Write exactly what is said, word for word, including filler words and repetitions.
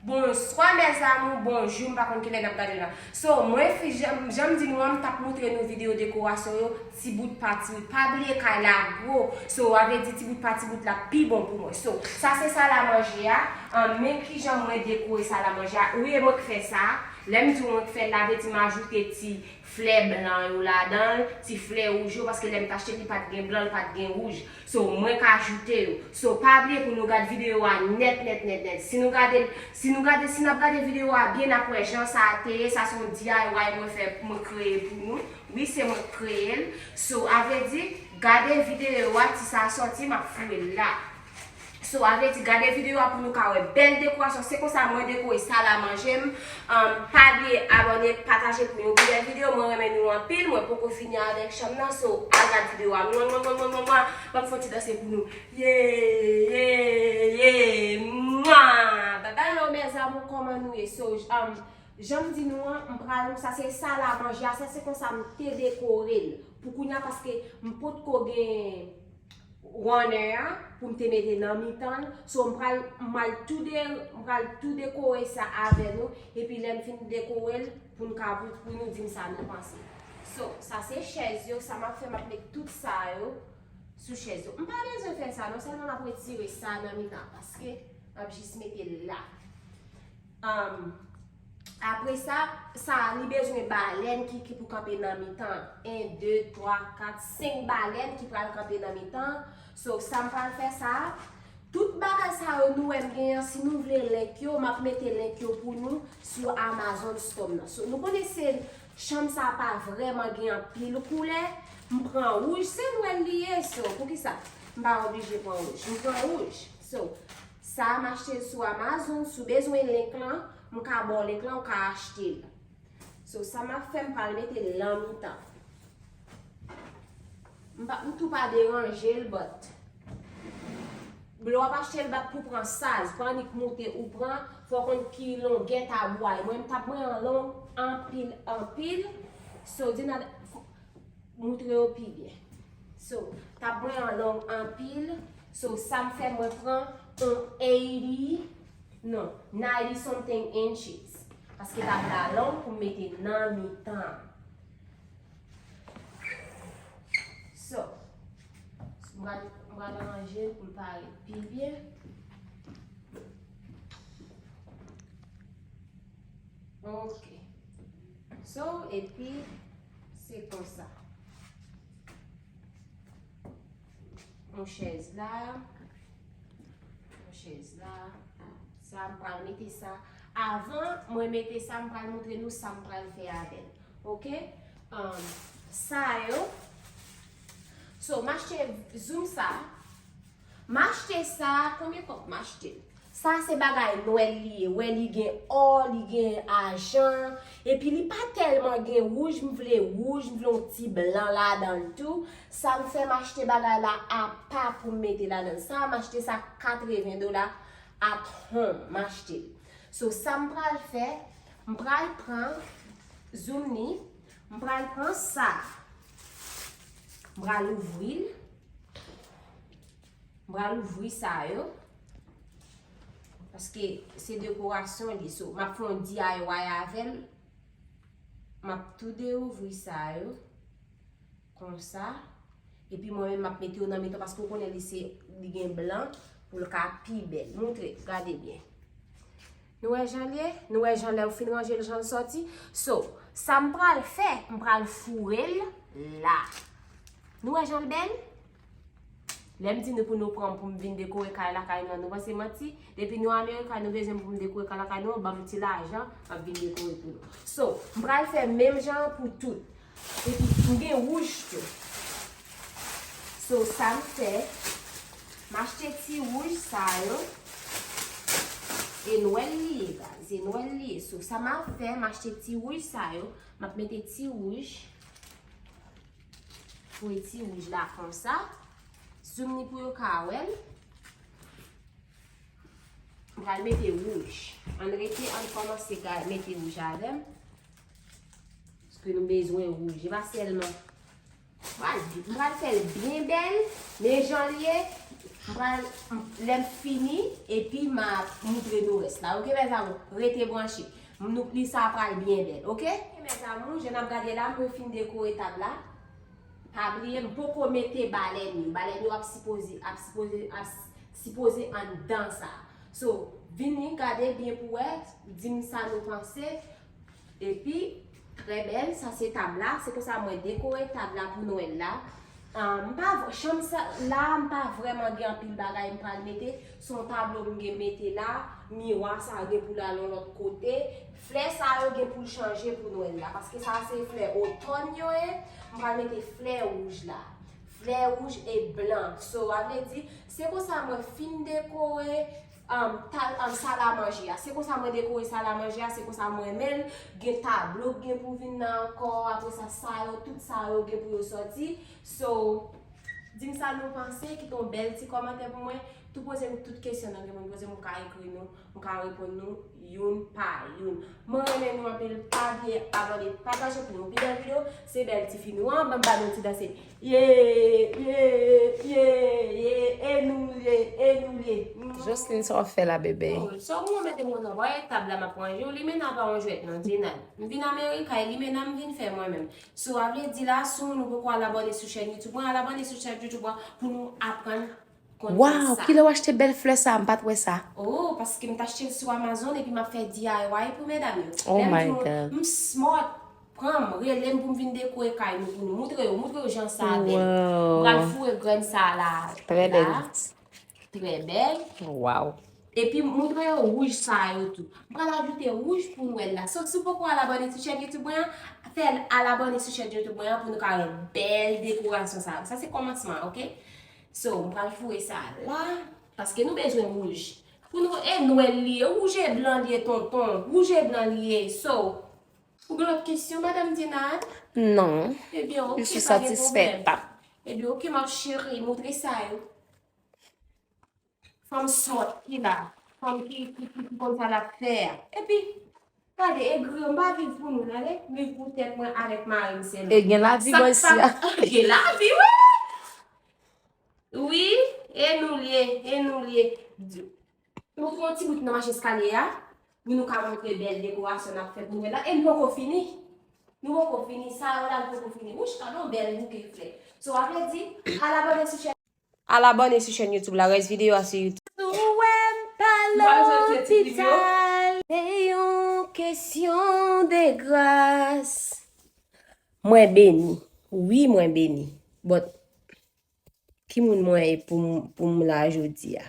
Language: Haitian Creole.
Bonswa mes amours, bonjou, m pa konn kilè n ap gade la. So, mwen fi, jan, jan m di nou an, m t ap moutre nou videyo dekorasyon yo, ti bout pa ti bout. Pa bliye kay la gwo. So, sa vle di ti bout pa ti bout la pi bon pou mwen. So, sa se salamanje a. An, men kijan mwen dekore salamanje a. Wi, e mwen k fè sa. Lè m di w mwen k fè l, sa vle di m ajoute ti flè blan yo ladan l, ti flè wouj yo, paske lè m t achte l, li pa t gen blan, li pa t gen wouj. So, mwen ka ajoute yo. So, pa bliye pou nou gad videyo a nèt, nèt, nèt, nèt. Si nou gade l, si nou gade, si n ap gade videyo a byen, n ap wè jan sa a te ye. Sa se yon D I Y mwen fè, mwen kreye pou nou. Wi, se mwen k kreye l. So, sa vle di, gade videyo a, ti sa a sòti, m ap foure l la. So, sa vle di, gade videyo a pou nou ka wè bèl dekorasyon. Se konsa mwen dekore salamanje m. Um, pa bliye abòne, pataje pou yon pi bèl videyo. Mwen renmen nou anpil. Mwen poko fini avèk chanm nan. So, al gad videyo a. Mwa, mwa, mwa, mwa, mwa, mwa. Ban m fè yon ti danse pou nou. Ye, ye, ye. Mwa. Bye bye non, mes amours, kòman nou ye? So, um, jan m di nou an, m pral, sa se salamanje a. Sa se konsa m te dekore l. Pou kounye a, paske m potko gen runner a pou m te mete nan mitan l. So, m pral, m pral tou de, m pral tou dekore sa avè nou. Epi lè m fin dekore l, pou n ka, pou, pou nou di m sa nou panse. So, sa se chèz yo. Sa m ap fè, m ap met tout sa yo sou chèz yo. M pa bezwen fè sa non, sèlman m ap retire sa nan mitan paske m ap jis mete l la. Um, apre sa, sa li bezwen balèn ki, ki pou kanpe nan mitan. En, de, twa, kat, senk balèn ki pral kanpe nan mitan. So, sa m pral fè sa, tout bagay sa yo nou wè m genyen, si nou vle link yo, m ap mete link yo pou nou sou Amazon Store m nan. So, nou konnen se chanm sa pa vrèman gen anpil koulè. M pran wouj, se nwèl li ye, so, poukisa m pa oblije pran wouj? M pran wouj. So, sa a m achte l sou Amazon, si w bezwen link lan, m ka ba w link lan, ou ka achte l. So, sa m ap fè, m pral mete l nan mitan. M pa, m tou pa deranje l, but lè w ap achte l, bat pou pran size, pa annik moute ou pran, fò w konn ki longè tab ou a ye. Mwen, tab mwen an long anpil, anpil. So, di nan, moutre yo pi byen. So, tab mwen an long anpil. So, sa m fè, mwen pran yon eighty, non, ninety something inches. Paske tab la long pou m mete nan mitan. So, m pral, m pral ranje l pou l parèt pi byen. Ok. So, epi, se konsa. Yon chèz la. Yon chèz la. Sa, m pral mete sa. Avan mwen mete sa, m pral moutre nou sa m pral fè avè l. Ok? Um, sa yo. So, m achte zoom sa. M achte sa, konbyen kòb m achte l? Sa se bagay nwèl li ye. Wè, li gen ò, li gen ajan. Epi li pa tèlman gen wouj, m vle wouj, m vle yon ti blan ladan l tou. Sa m fè, m achte bagay la apa pou m mete ladan l. Sa, m achte sa katreven dola at home, m achte l. So, sa m pral fè, m pral pran zoom ni, m pral pran sa. M pral ouvri l. M pral ouvri sa yo. Paske se dekorasyon li. So, m ap fè yon D I Y avè l. M ap tou deouvri sa yo. Konsa. Epi mwen menm m ap mete yo nan mitan paske w konnen li se, li gen blan pou l ka pi bèl. Moutre, gade byen. Nou wè jan l ye? Nou wè jan lè w fin ranje l, jan l sòti? So, sa m pral fè, m pral foure l la. Nou wè jan l bèl? Lè m di nou pou nou pran m pou m vin dekore kay lakay nou an, nou panse manti? Depi nou Amerika, nou bezwen m pou m dekore kay lakay nou an, ban m ti lajan, m ap vin dekore pou nou. So, m pral fè menm jan an pou tout. Epi, m gen wouj tou. So, sa m fè, m achte ti wouj sa yo. E nwèl li ye, guys. E nwèl li ye. So, sa m ap fè, m achte ti wouj sa yo. M ap mete ti wouj. Foure ti wouj la konsa. Zoom ni pou yo ka wè l. M pral mete wouj. Ann rete, ann kòmanse ga-, mete wouj avè m. Paske nou bezwen wouj. E pa sèlman. M pral, m pral fè l byen bèl. Men jan l ye. Pral, lè m fini, epi m a moutre nou rès la, oke, mes amours? Rete branche. Nou, li sa pral byen bèl, oke? Mes amours, jan n ap gade la, mwen fin dekore tab la. Pa bliye, m poko mete balèn yo. Balèn yo ap sipoze, ap sipoze, ap s- sipoze anndan sa. So, vini gade byen pou wè, di m sa nou panse. Epi, trè bèl, sa se tab la. Se konsa mwen dekore tab la pou Nwèl la. Ah, m pa v- chanm sa la, m pa vrèman gen anpil bagay m pral mete. Se yon tablo m gen mete la. Miwa sa gen pou l al yon lòt kote. Flè sa yo gen pou l chanje pou Nwèl la. Paske sa se flè otòn yo ye. M pral mete flè wouj la. Flè wouj e blan. So, a vle di, se konsa mwen fin dekore um, tal, um, sal a manje a. Se konsa mwen dekore sal a manje a, se konsa mwen renmen l. Gen tablo k gen pou vin nan ankò, apre sa, sa yo, tout sa yo gen pou yo sòti. So, di m sa nou panse, kite yon bèl ti kòmantè pou mwen. Tou poze m tout kesyon nou gen pou poze m, ou ka ekri nou, m ka reponn nou youn pa youn. Mwen renmen nou anpil, pa bliye abòne, pataje pou yon pi bèl videyo. Se bèl tifi nou an, ban m ba nou ti danse. Ye, ye, ye, ye, e nou ye, e nou ye. Jocelyn, sa w ap fè la, bebe? Oh, sa w mete mwen nan bò etab la, m ap ranje w. Limena pa yon jwèt, non, Jenal. M vin Amerika, e Limena m vin fè mwen menm. So, a vle di la, si nou poko al abòne sou chèn YouTube mwen, al abòne sou chèn YouTube mwen pou nou aprann konn fè sa. Wow, kilè w achte bèl flè sa? M pa t wè sa. Oh, paske m t achte l sou Amazon epi m ap fè D I Y pou medam yo. Oh my God. Lè m di nou, m smart, pran m, rele m pou m vin dekore kay nou pou nou. Moutre yo, moutre yo jan sa bèl. Wow. M pral foure grenn sa la. Trè bèl. La. Trè bèl. Wow. Epi moutre yo wouj sa yo tou. M pral ajoute wouj pou Nwèl la. So, si w poko al abòne sou chèn YouTube mwen an, fè al abòne sou chèn YouTube mwen an pou nou ka wè bèl dekorasyon sa yo. Sa se kòmansman, oke? So, m pral foure sa la, paske nou bezwen wouj. Pou nou, e Nwèl li ye, wouj e blan li ye, tonton. Wouj e blan li ye. So, ou gen lòt kesyon, Madanm Dinard? Non. Ebyen, oke, pa gen pwoblèm. Je suis satisfaite. Ebyen, oke, ma chérie, moutre sa yo. Fanm sòt ki la. Fanm ki, ki, ki, ki konn sa l ap fè a. Epi, gade, egri yo, m pa viv pou moun, ale. M viv pou tèt mwen avèk mari m sèlman. E gen lavi bò isi a. Gen lavi, wi! Wi, e nou l ye, e nou l ye. Nou pran yon ti bout nan mache eskalye a, pou nou ka montre bèl dekorasyon n ap fè pou Nwèl la. E n poko fini. Nou poko fini. Sa yo la, n poko fini. Wouch, gade yon bèl bouke flè. So, a vle di, al abòne sou chèn. Al abòne sou chèn YouTube la, rès videyo a sou YouTube. Ou wè m pa lopital, se yon kesyon de gras. Mwen beni. Wi, mwen beni. But, ki moun mwen ye pou m, pou m la jodi a?